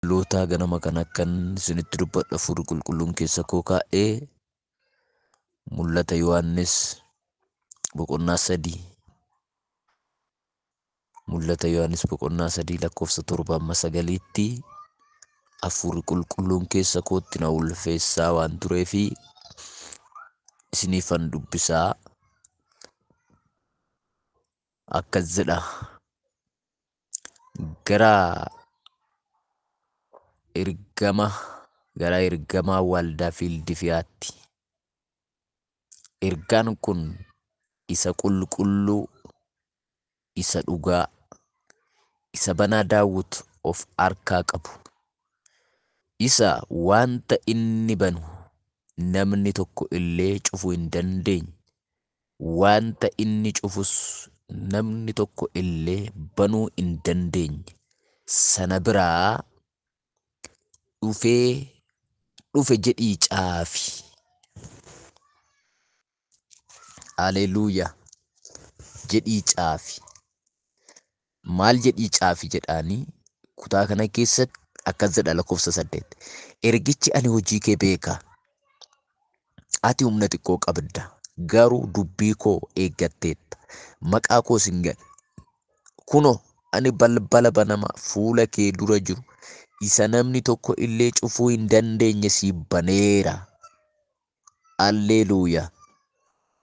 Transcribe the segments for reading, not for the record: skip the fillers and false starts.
Lootaa ganama kana akkan isinitti dubbadhu Hafuurri Qulqulluun keessa koo kaa'ee Mul'ata Yohaannis boqonnaa 3, Mul'ata Yohaannis boqonnaa 3 lakkoofsa 7 amma 9tti Hafuurri Qulqulluun keessa kootti na ulfeessaa waan tureefi isiniifan dubbisaa. Akkas jedha: Gara ergama gara ergamaa waldaa Fiildifiyaatti. Ergaan kun isa qulqulluu, isa dhugaa, isa banaa Daawit of harkaa qabu, isa wanta inni banu namni tokko illee cufuu hin dandeenye, wanta inni cufus namni tokko illee banuu hin dandeenye sana biraa dhufee dhufe jedhii caafi. Haleluuyaa! Jedhii caafi. Maal jedhii caafi jedhaanii kutaa kana keessatti akkas jedha lakkoofsa 8. Ergichi ani hojii kee beeka. Ati humna xiqqoo qabda. Garuu dubbii koo eeggatteetta. Maqaa koos hin ganne. Kunoo ani balbala banama fuula kee dura jiru isa namni tokko illee cufuu hin dandeenye siif baneera. Alleluuyaa.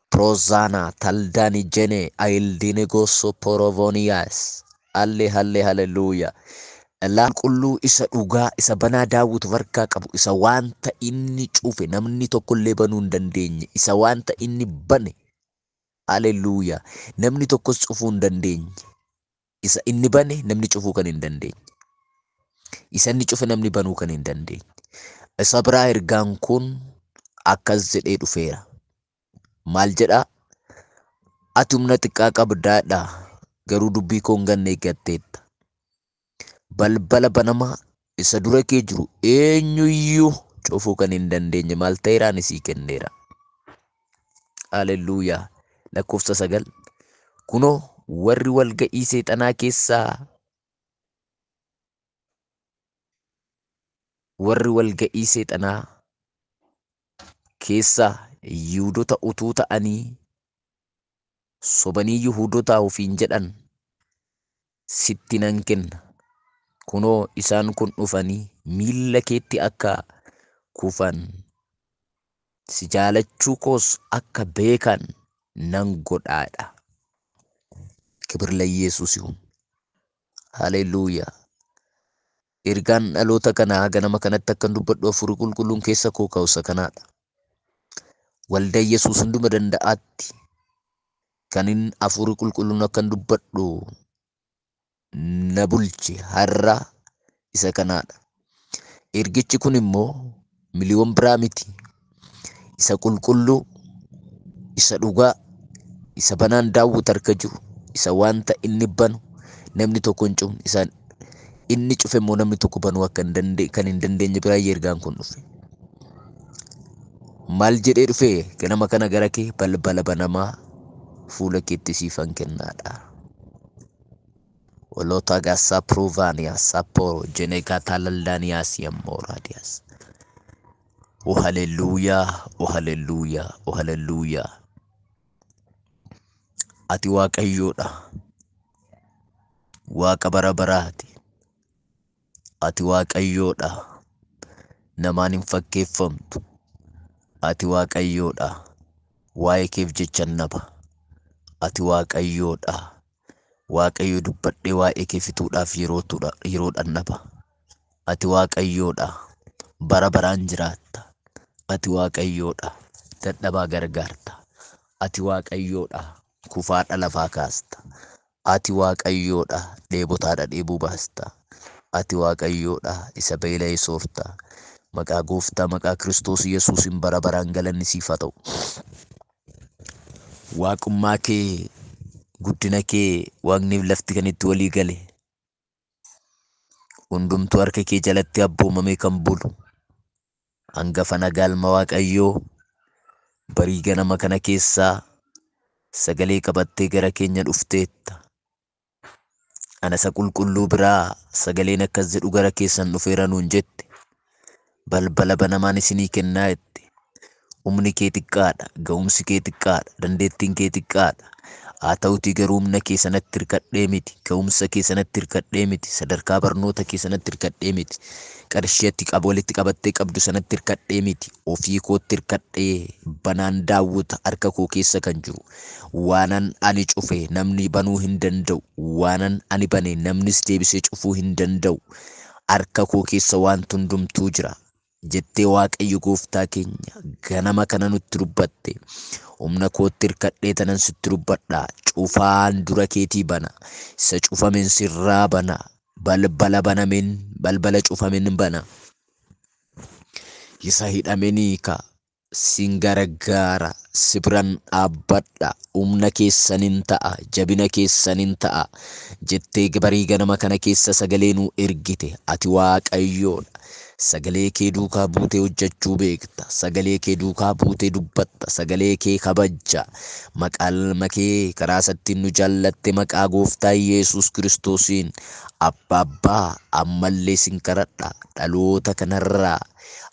Prozana taldani jene ayildine goso porovonias. Alle halle halleluuyaa. Ilaa qulqulluu isa dhugaa isa banaa Daawit of harkaa qabu isa wanta inni cufe namni tokko illee banuu hin dandeenye isa wanta inni bane, Alleluuyaa, namni tokkos cufuu hin dandeenye, isa inni bane namni cufuu kan hin dandeenye, isa inni cufe namni banuu kan hin dandeenye, isa biraa ergaan kun akkas jedhee dhufeera. Maal jedhaa? Ati humna xiqqaa qabdaadha, garuu dubbii koo hin ganne eeggatteetta. Balbala banamaa isa dura kee jiru eenyuyyuu cufuu kan hin dandeenye maal ta'eera? Ani sii kenneera. Haleluuyaa. Lakkoofsa 9. Kunoo warri walga'ii seexanaa keessaa warri walga'ii seexanaa keessaa Yihuudota utuu ta'anii sobanii Yihuudota ofiin jedhan sitti nan kenna. Kunoo isaan kun dhufanii miilla keetti akka kufan, si jaalachuu koos akka beekan nan godhaadha. Kibir la Yesuus ይሁን. Haleluuyaa. Ergaan dhaloota kanaa ganama kanatti akkan dubbadhu Hafuurri Qulqulluun keessa koo kaa'u isa kanaadha. Waldaa Yesuus hunduma danda'aatti kan inni Hafuurri Qulqulluun akkan dubbadhu na bulche har'a isa kanaadha. Ergichi kun immoo miliyoon biraa miti. Isa qulqulluu, isa dhugaa, isa banaan Daawit harka jiru, isa wanta inni banu namni tokko hin cufne, isa inni cufe immoo namni tokko banuu akka hin dandeenye kan hin dandeenye biraa ergaan kun dhufe. Maal jedhee dhufe? Ganama kana gara kee balbala banamaa fuula keetti siifan kennaadha. Olota gasa provania saporo jenegata laldanias yamoradias. Oh hallelujah, oh hallelujah, oh hallelujah. Ati Waaqayyoodha. Waaqa bara baraati. Ati Waaqayyoodha. Namaan hin fakkeeffamtu. Ati Waaqayyoodha. Waa'ee keef jechan naba. Ati Waaqayyoodha. Waaqayyo dubbadhee waa'ee kee fixuudhaaf yeroodhaan naba. Ati Waaqayyoodha. Bara baraan jiraatta. Ati Waaqayyoodha. Dadhabaa gargaarta. Ati Waaqayyoodha. Kufaadha lafaa kaasta. Ati Waaqayyoodha. Dheebotaadha dheebuu baasta. Ati Waaqayyoodha. Isa beela'e soorta. Maqaa Gooftaa maqaa Kiristoos Yesuusin bara baraan galanni siif haa ta'u. Waaqummaa kee, guddina kee waaqniif lafti kan itti walii gale. Hundumtuu harka kee jalatti abboomamee kan bulu. Hangafa nagaa ilma Waaqayyoo barii ganama kana keessaa sagalee qabattee gara keenya dhufteetta. Ana isa qulqulluu biraa sagaleen akkas jedhu gara keessan dhufeera nuun jette. Balbala banamaan isinii kennaa jette. Humni kee xiqqaadha, ga'umsi kee xiqqaadha, dandeettiin kee xiqqaadha. Haa ta'utii garuu humna kee sanatti hirkadhee miti, ga'umsa kee sanatti hirkadhee miti, sadarkaa barnoota kee sanatti hirkadhee miti, qarshii ati qabu walitti qabattee qabdu sanatti hirkadhee miti, ofii kootti hirkadhee banaan daawwita harka koo keessa kan jiru. Waanan ani cufe namni banuu hin danda'u, waanan ani bane namnis deebisee cufuu hin danda'u. Harka koo keessa wanti hundumtuu jira. Jettee Waaqayyo gooftaa keenya ganama kana nutti dubbatte. Humna kootti hirkadhee tanan sitti dubbadha. Cufaan dura keetii bana. Isa cufameen sirraa bana. Balbala banameen balbala cufameen bana. Isa hidhameen hiika. Sin gargaara. Si biran dhaabbadha. Humna keessanin ta'a. Jabina keessanin ta'a. Jettee barii ganama kana keessa sagalee nuu ergite. Ati Waaqayyoodha. Sagalee kee duukaa buutee hojjechuu beekta. Sagalee kee duukaa buutee dubbatta. Sagalee kee kabajja. Maqaa ilma kee karaa isattiin nu jaallatte maqaa gooftaa Yesuus Kiristoosiin Abba abbaa ammallee sin kadhadha. Dhaloota kanarraa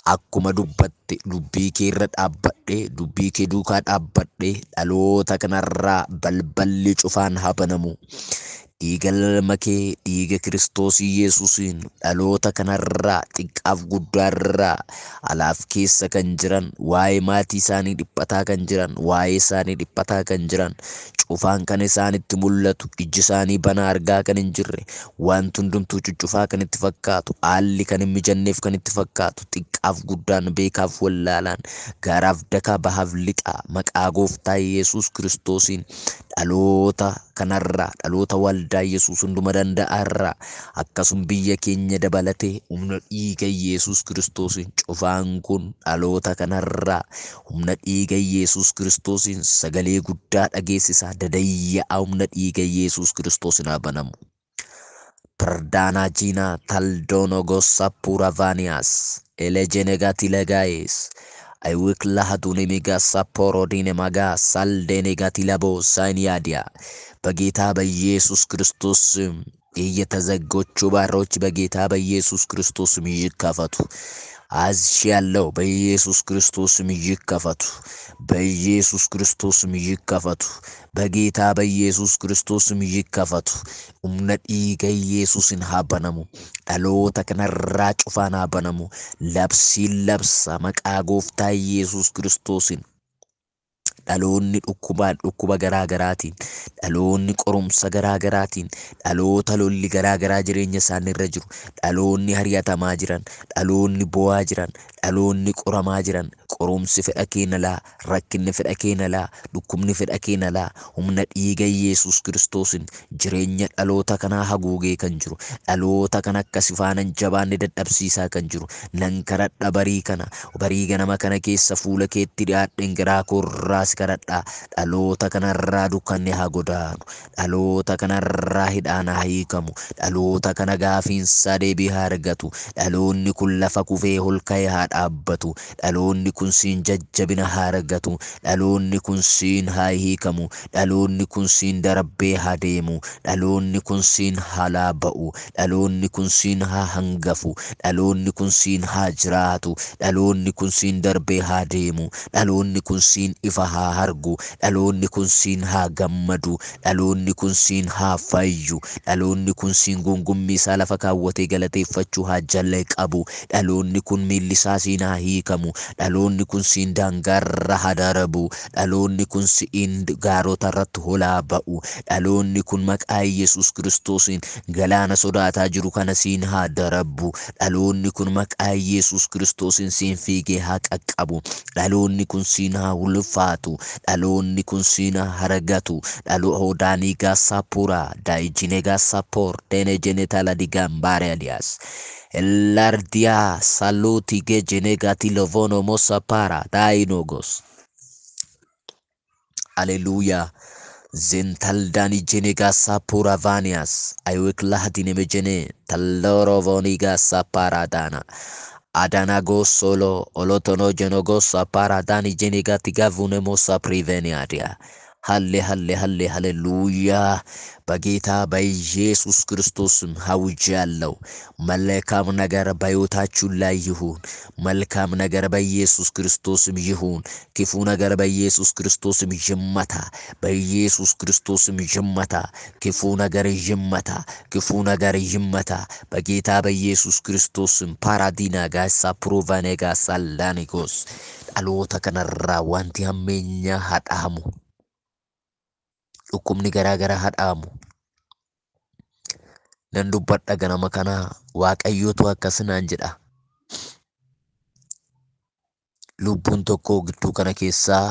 akkuma dubbatte dubbii kee irra dhaabbadhee dubbii kee duukaa dhaabbadhee dhaloota kanarraa balballi cufaan haa banamu. Dhiiga ilma kee dhiiga Kiristoos Yesuusiin dhaloota kanarraa xiqqaaf guddaarraa alaaf keessa kan jiran waa'ee maatii isaanii dhiphataa kan jiran waa'ee isaanii dhiphataa kan jiran cufaan kan isaanitti mul'atu ijji isaanii banaa argaa kan hin jirre wanti hundumtuu cuccufaa kan itti fakkaatu haalli kan hin mijanneef kan itti fakkaatu xiqqaaf guddaan beekaaf wallaalaan gaaraaf dakaa bahaaf lixaa maqaa gooftaa Yesuus Kiristoosiin dhaloota kanarraa dhaloota waldaa Yesuus hunduma danda'arraa akkasuma biyya keenya dabalatee humna dhiiga Yesuus Kiristoosiin cufaan kun dhaloota kanarraa humna dhiiga Yesuus Kiristoosiin sagalee guddaa dhageessisaa dadayya'a humna dhiiga Yesuus Kiristoosiin haa banamu. Perdana Gina Taldono Gossa Puravanias Elegenegatilagais አይውክላሃዱኔሜጋ ሳፖሮዲኔማጋ ሳልዴኔጋቲላቦ ሳይንያዲያ በጌታ በኢየሱስ ክርስቶስ ስም የተዘጎቹ በሮች በጌታ በኢየሱስ ክርስቶስ ስም ይከፈቱ። አዝሻለሁ። በኢየሱስ ክርስቶስ ስም ይከፈቱ። በኢየሱስ ክርስቶስ ስም ይከፈቱ። በጌታ በኢየሱስ ክርስቶስ ስም ይከፈቱ። Humna dhiiga Yesuusin haa banamu. Dhaloota kanarraa cufaan haa banamu. Labsiin labsa maqaa gooftaa Yesuus Kiristoosiin. Dhaloonni dhukkubaan dhukkuba garaa garaatiin, dhaloonni qorumsa garaa garaatiin, dhaloota lolli garaa garaa jireenya isaanii irra jiru, dhaloonni ari'atamaa jiran, dhaloonni bo'aa jiran, dhaloonni qoramaa jiran, qorumsi fedha keen alaa, rakkinni fedha keen alaa, dhukkubni fedha keen alaa, humna dhiiga Yesuus Kiristoosiin jireenya dhaloota kanaa haguugee kan jiru, dhaloota kana akka si faana hin jabaanne dadhabsiisaa kan jiru, nan kadhadha barii kana, barii ganama kana keessa fuula keetti dhiyaadheen garaa koorraa si kadhadha. Dhaloota kanarraa dukkanni haa godaanu. Dhaloota kanarraa hidhaan haa hiikamu. Dhaloota kana gaafiinsaa deebii haa argatu. Dhaloonni kun lafa kufee ol ka'ee haa dhaabbatu. Dhaloonni kun siin jajjabina haa argatu. Dhaloonni kun siin haa hiikamu. Dhaloonni kun siin darbee haa deemu. Dhaloonni kun siin haa laaba'u. Dhaloonni kun siin haa hangafu. Dhaloonni kun siin haa jiraatu. Dhaloonni kun siin darbee haa deemu. Dhaloonni kun siin ifa haa argu. Dhaloonni kun siin haa gammadu. Dhaloonni kun siin haa fayyu. Dhaloonni kun siin gungummii isaa lafa kaawwatee galateeffachuu haa jalqabu. Dhaloonni kun miilli isaa siin haa hiikamu. Dhaloonni kun siin daangaarra haa darbu. Dhaloonni kun si'iin gaarota irratti holaa ba'u. Dhaloonni kun maqaa Yesuus Kiristoosiin galaana sodaataa jiru kana siin haa darbu. Dhaloonni kun maqaa Yesuus Kiristoosiin siin fiigee haa qaqqabu. Dhaloonni kun siin haa ulfaatu. Dhaloonni kun siin haa argatu. Dhaloonni sapura daijinega sapor tenejenetala digambarealias. Ellardia saluti gejenegati lovono mosapara dainogos. Haleluya. Zentaldani jenega sapura vanias. Ayweklahdine tallorovoniga saparadana. Adanago solo olotono genogo saparadani jenega tigavune mosa priveniadia. ሀሌ ሀሌ ሀሌ ሃሌሉያ። በጌታ በኢየሱስ ክርስቶስም አውጃለሁ። መልካም ነገር በሕይወታችሁ ላይ ይሁን። መልካም ነገር በኢየሱስ ክርስቶስም ይሁን። ክፉ ነገር በኢየሱስ ክርስቶስም ይመታ። በኢየሱስ ክርስቶስም ይመታ። ክፉ ነገር ይመታ። ክፉ ነገር ይመታ። በጌታ በኢየሱስ ክርስቶስም ፓራዲና ጋሳ ፕሮቫኔ ጋሳ ላኒጎስ dhaloota kanarraa wanti hammeenyaa hadhaamu, dhukkubni garaa garaa hadhaamu. Nan dubbadha ganama kanaa, Waaqayyootu akkas naan jedha. Lubbuun tokko gidduu kana keessaa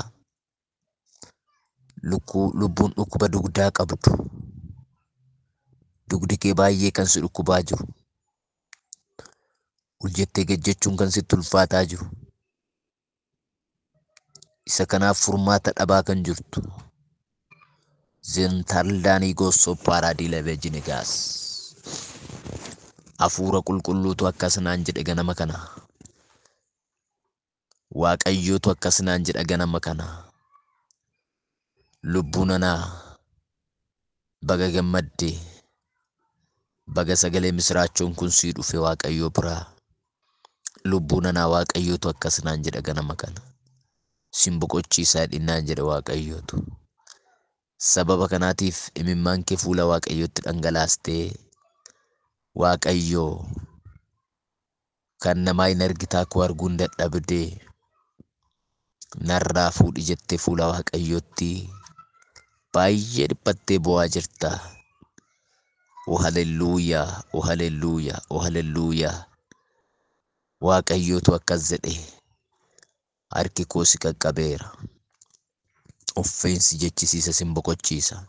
lubbuun dhukkuba dugdaa qabdu, dugdi kee baay'ee kan si dhukkubaa jiru, ol jettee gad jechuun kan sitti ulfaataa jiru, isa kanaaf furmaata dhabaa kan jirtu, zentardaanii gossoo paaraadii labejinigaas, hafuura qulqulluutu akkas naan jedhe ganama kana. Waaqayyootu akkas naan jedha ganama kana. Lubbuu nanaa, baga gammadde, baga sagalee misiraachoon kun sii dhufe Waaqayyoo biraa. Lubbuu nanaa, Waaqayyootu akkas naan jedha ganama kana. Sin boqochiisaa dhinnaan jedhe Waaqayyootu. Sababa kanaatiif imimmaan kee fuula Waaqayyootti dhangalaastee, Waaqayyoo kan namaa hin argitaa koo arguun dadhabdee narraa fuudhi jettee fuula Waaqayyootti baay'ee dhiphattee bo'aa jirta. O haleluuyaa, o haleluuyaa, o haleluuyaa. Waaqayyootu akkas jedhe: harki koo si qaqqabeera. Uffeensi jechisiisa, sin boqochiisa.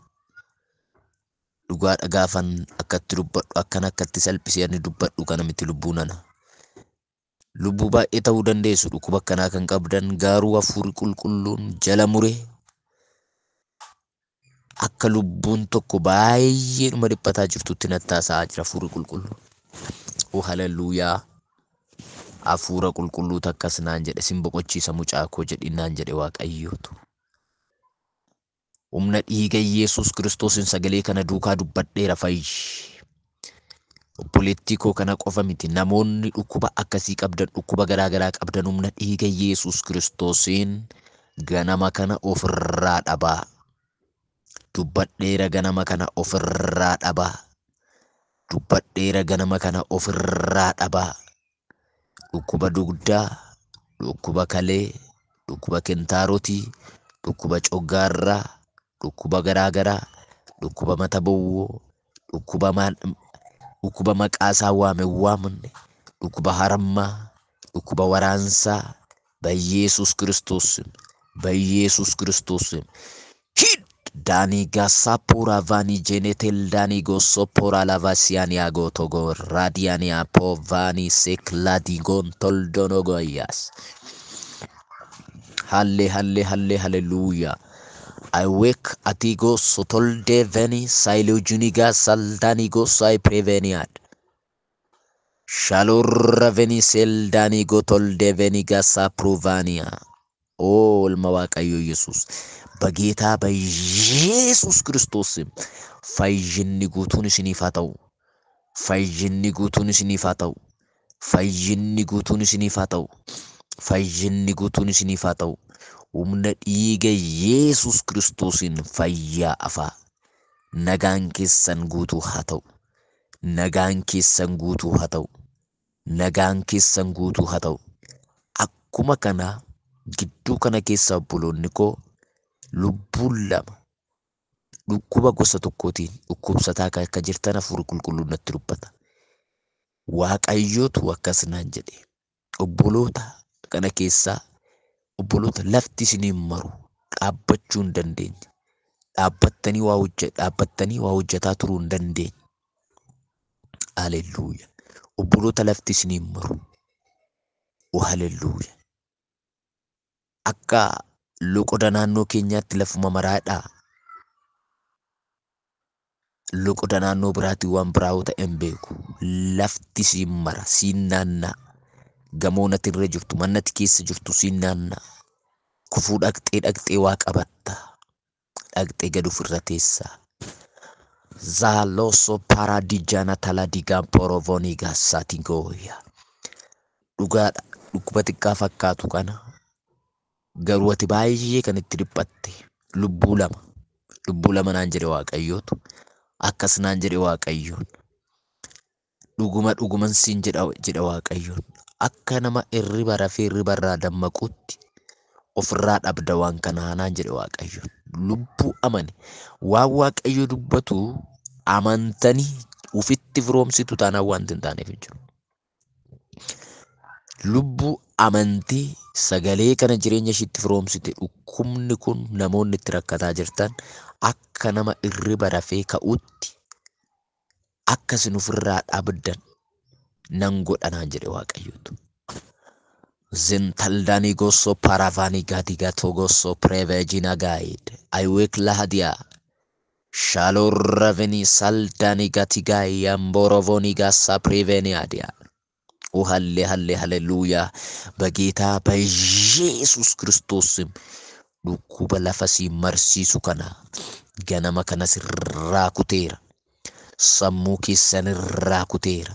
Dhugaadha, gaafan akkatti dubbadhu akkan akkatti salphisee ani dubbadhu kana miti, lubbuu nana. Lubbuu baay'ee ta'uu dandeessu dhukkuba akkanaa kan qabdan, garuu hafuurri qulqulluun jala mure akka lubbuun tokko baay'eedhuma dhiphataa jirtutti natti haasa'aa jira hafuurri qulqulluun. O haleluuyaa. Hafuura qulqulluutu akkas naan jedhe: sin boqochiisa mucaa koo jedhi naan jedhe Waaqayyootu. Humna dhiiga Yesuus Kiristoosiin sagalee kana duukaa dubbadheera, fayyi. Obboleettii koo kana qofa miti, namoonni dhukkuba akkasii qabdan, dhukkuba garaa garaa qabdan, humna dhiiga Yesuus Kiristoosiin ganama kana ofirraa dhabaa. Dubbadheera, ganama kana ofirraa dhabaa. Dubbadheera, ganama kana ofirraa dhabaa. Dhukkuba dugdaa, dhukkuba kalee, dhukkuba kentaarotii, dhukkuba coggaarraa, dhukkuba garaa garaa, dhukkuba mata bowwoo, dhukkuba maal, dhukkuba maqaa isaa waame waamne, dhukkuba harammaa, dhukkuba waraansaa, በኢየሱስ ክርስቶስ ስም፣ በኢየሱስ ክርስቶስ ስም ሂድ። ዳኒ ጋሳፖራ ቫኒ ጄኔቴል ዳኒ ጎሶፖራ ላቫሲያኒያ ጎቶጎ ራዲያኒያ ፖቫኒ ሴክላዲጎን ቶልዶኖጎያስ ሃሌ ሃሌ ሃሌ ሃሌሉያ። I wake atigo sotolde veni sailojuniga saldanigo sai preveniad shalorra veni seldanigo tolde veniga saፕሮቫኒያ። ኦ ilma Waaqayyo Yesuus, በጌታ በኢየሱስ ክርስቶስ ስም fayyinni guutuun isiniif haa ta'u. Fayyinni guutuun isiniif haa ta'u. Fayyinni guutuun isiniif haa ta'u. Fayyinni guutuun isiniif haa ta'u. Humna dhiiga Yesuus Kiristoosiin fayyaa afaa. Nagaan keessan guutuu haa ta'u. Nagaan keessan guutuu haa ta'u. Nagaan keessan guutuu haa ta'u. Akkuma kana gidduu kana keessa obboloonni koo lubbuun lama dhukkuba gosa tokkootiin dhukkubsataa akka jirtan hafuurri qulqulluun natti dubbata. Waaqayyootu akkas naan jedhe. Obboloota kana keessaa obboloota lafti isiniin maru, dhaabbachuu hin dandeenye. Dhaabbattanii waa hojjetaa turuu hin dandeenye. Haleluuya. Obboloota lafti isiniin maru. O haleluuya. Akka loqoda naannoo keenyaatti lafuma maraadhaa. Loqoda naannoo biraatiin waan biraa yoo ta'e hin beeku. Lafti siin mara, siin naanna'a. Gamoo ati irra jirtu, manni ati keessa jirtu siin naanna'a. Kufuu dhaqxee dhaqxee waa qabatta. Dhaqxee gad ofirra teessaa. Zaaloso paradijana taladigan porovoniga satingoya. Dhugaadha, dhukkuba xiqqaa fakkaatu kana garuu ati baay'ee kan itti dhiphatte lubbuu lama. Lubbuu lama naan jedhe Waaqayyootu. Akkas naan jedhe Waaqayyoon. Dhuguma dhuguman siin jedha Waaqayyoon. Akka nama hirriba rafee hirriba irraa dammaquutti ofirraa dhabda waan kanaa naan jedhe Waaqayyoon. Lubbuu amane. Waan Waaqayyo dubbatu amantanii ufitti firoomsitu taanaan wanti hin taaneef hin jiru. Lubbuu amantii sagalee kana jireenya ishiitti firoomsite dhukkubni kun namoonni itti rakkataa jirtan akka nama hirriba rafee ka'utti akka isin ofirraa dhabdan nan godha naan jedhe Waaqayyotu. Zintaldani goso paravani gadiga togoso prevejina guide. I lahadia. Shalorraveni saldani gatigai amborovoni gasa preveniadia. ሀሌ ሀሌ ሃሌሉያ በጌታ በኢየሱስ ክርስቶስ ስም dhukkuba lafa si marsiisu kana ganama kana sirraa kuteera. Sammuu keessan irraa kuteera.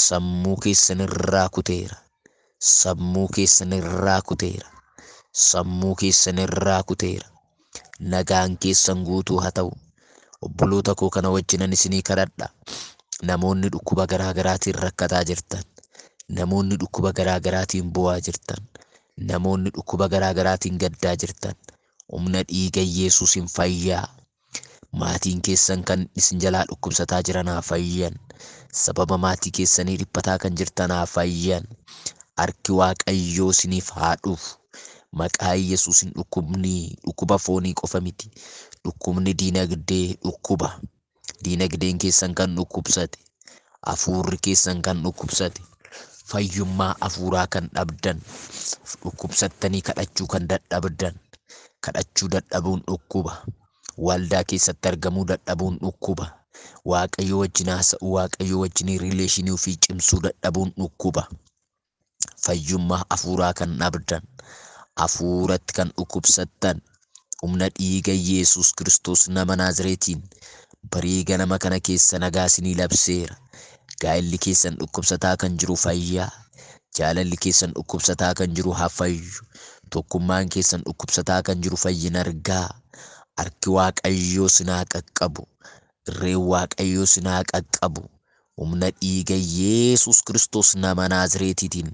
Sammuu keessan irraa kuteera. Sammuu keessan irraa kuteera. Sammuu keessan irraa kuteera. Nagaan keessan guutuu haa ta'u. Obboloota koo kana wajjinan isinii kadhadha. Namoonni dhukkuba garaa garaatiin rakkataa jirtan. Namoonni dhukkuba garaa garaatiin bu'aa jirtan. Namoonni dhukkuba garaa garaatiin gaddaa jirtan. Humna dhiiga Yesuusin fayyaa. Maatiin keessan kan isin jalaa dhukkubsataa jiran haa fayyan. Sababa maatii keessanii dhiphataa kan jirtan haa fayyan. Harki Waaqayyoo isiniif haa dhufu. Maqaa Yesuusin dhukkubni dhukkuba foonii qofa miti. Dhukkubni diinagdee dhukkuba. Diinagdeen keessan kan dhukkubsate. Hafuurri keessan kan dhukkubsate. Fayyummaa hafuuraa kan dhabdan. Dhukkubsattanii kadhachuu kan dadhabdan. Kadhachuu dadhabuun dhukkuba. Waldaa keessatti argamuu dadhabuun dhukkuba. Waaqayyo wajjin haasa'uu, Waaqayyo wajjin riileeshinii ofii cimsuu dadhabuun dhukkuba. Fayyummaa hafuuraa kan dhabdan. Hafuuratti kan dhukkubsattan. Humna dhiiga Yesuus Kiristoos nama Naazreetiin barii ganama kana keessa nagaa isinii labseera. Gaa'elli keessan dhukkubsataa kan jiru fayyaa. Jaalalli keessan dhukkubsataa kan jiru haa fayyu. Tokkummaan keessan dhukkubsataa kan jiru fayyina argaa. Harki Waaqayyoo isin haa qaqqabu. Irreen Waaqayyoo isin haa qaqqabu. Humna dhiiga Yesuus Kiristoos nama Naazreetiitiin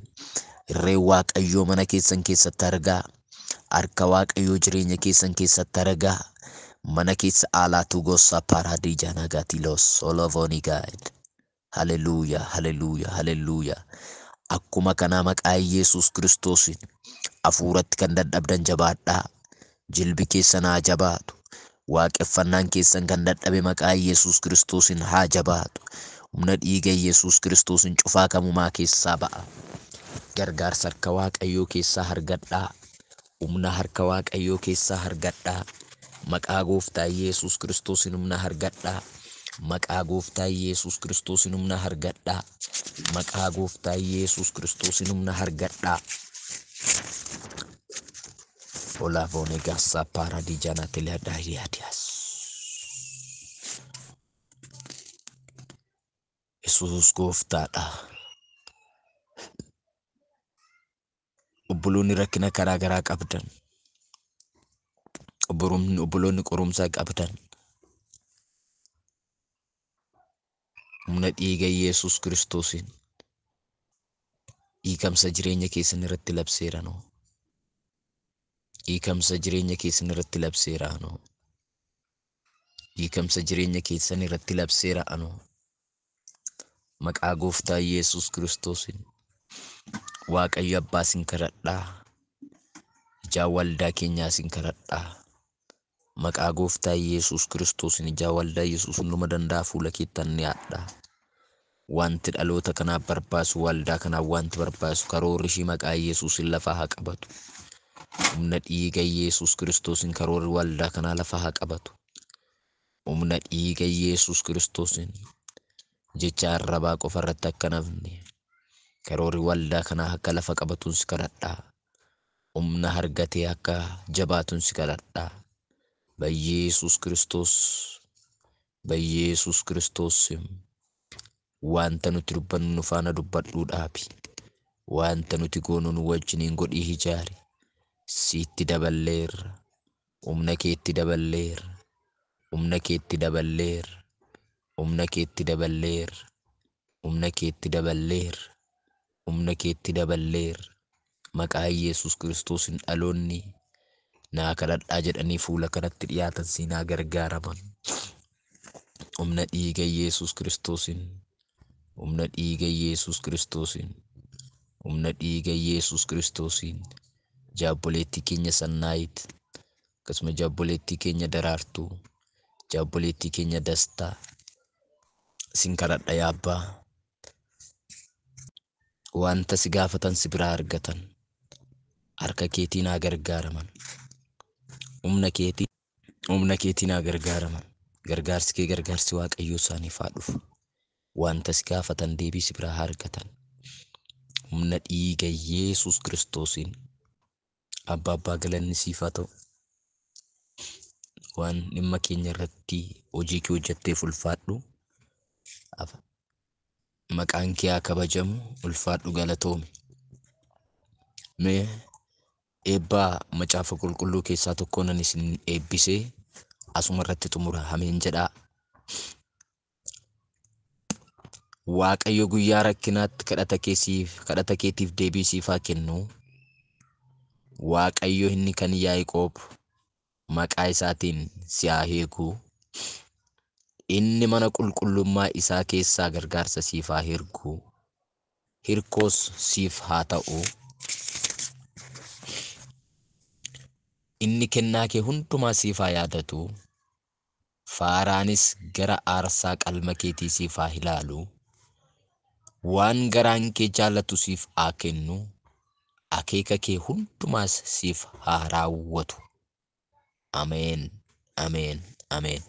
irreen Waaqayyoo mana keessan keessatti argaa. Harka Waaqayyoo jireenya keessan keessatti argaa. Mana keessa alaatu gosa paradija nagatilos solovoni guide. Haleluuyaa, haleluuyaa, haleluuyaa. Akkuma kanaa maqaa Yesuus Kiristoosiin hafuuratti kan dadhabdan jabaadhaa. Jilbi keessan haa jabaatu. Waaqeffannaan keessan kan dadhabe maqaa Yesuus Kiristoosiin haa jabaatu. Humna dhiiga Yesuus Kiristoosiin cufaa kamumaa keessaa ba'a. Gargaarsa harka Waaqayyoo keessaa argadhaa. Humna harka Waaqayyoo keessaa argadhaa. Maqaa gooftaa Yesuus Kiristoosiin humna argadhaa. Maqaa gooftaa Yesuus Kiristoosiin humna argadhaa. Maqaa gooftaa Yesuus Kiristoosiin humna argadhaa. Olavone gassa paradijana teleadariadias. Yesuus gooftaadha. Obboloonni rakkina karaa garaa qabdan. Obboloonni qorumsaa qabdan. Humna dhiiga Yesuus Kiristoosiin hiikamsa jireenya keessan irratti labseeranoo. Hiikamsa jireenya keessan irratti labseera anoo. Hiikamsa jireenya keessan irratti labseera anoo. Maqaa gooftaa Yesuus Kiristoosiin Waaqayyo abbaa sin kadhadhaa. Ijaa waldaa keenyaa sin kadhadhaa. Maqaa gooftaa Yesuus Kiristoosiin ijaa waldaa Yesuus hunduma danda'a fuula keettan dhiyaadha. Wanti dhaloota kanaaf barbaasu waldaa kanaaf wanti barbaasu karoorri ishii maqaa Yesuusin lafa haa qabatu. Humna dhiiga Yesuus Kiristoosiin karoorri waldaa kanaa lafa haa qabatu. Humna dhiiga Yesuus Kiristoosiin jecha arrabaa qofa irratti akka nafne karoorri waldaa kanaa akka lafa qabatuun si kadhadhaa. Humna argatee akka jabaatuun si kadhadhaa. በኢየሱስ ክርስቶስ በኢየሱስ ክርስቶስ ስም wanta nuti dubbannu nu faana dubbadhuu dhaabi. Wanta nuti goonu nu wajjiniin godhii ijaari. Sitti daballeerra. Humna keetti daballeerra. Humna keetti daballeerra. Humna keetti daballeerra. Humna keetti daballeerra. Humna keetti daballeerra. Maqaa Yesuus Kiristoosiin dhaloonni naa kadhadhaa jedhanii fuula kanatti dhiyaatan siinaa gargaaraman. Humna dhiiga Yesuus Kiristoosiin. Humna dhiiga Yesuus Kiristoosiin. Humna dhiiga Yesuus Kiristoosiin. Jaabboleettii keenya Sannaayit, akkasuma jaabboleettii keenya Daraartuu, jaabboleettii keenya Dastaa sin kadhadha yaa Abbaa. Wanta si gaafatan si biraa argatan, harka keetiin haa gargaaraman. Humna keetiin humna keetiin haa gargaaraman. Gargaarsi kee gargaarsi Waaqayyoo isaaniif haa dhufu. Wanta si gaafatan deebii si biraa haa argatan. Humna dhiiga Yesuus Kiristoosiin Abbaa abbaa galanni siif haa ta'u. Waan dhimma keenya irratti hojii kee hojjetteef ulfaadhu. Maqaan kee haa kabajamu, ulfaadhu, galatoomi. Mee eebbaa macaafa qulqulluu keessaa tokko nan isin eebbisee asuma irratti xumura. Ameen jedhaa. Waaqayyo guyyaa rakkinaatti kadhata kee siif kadhata keetiif deebii siif haa kennu. Waaqayyo inni kan Yaaqoob maqaa isaatiin si haa eegu. Inni mana qulqullummaa isaa keessaa gargaarsa siif haa ergu. Hirkoos siif haa ta'u. Inni kennaa kee hundumaa siif haa yaadatu. Faaraanis gara aarsaa qalma keetii siif haa ilaalu. Waan garaan kee jaallatu siif haa kennu. Akeeka kee hundumaas siif haa raawwatu. Ameen. Ameen. Ameen.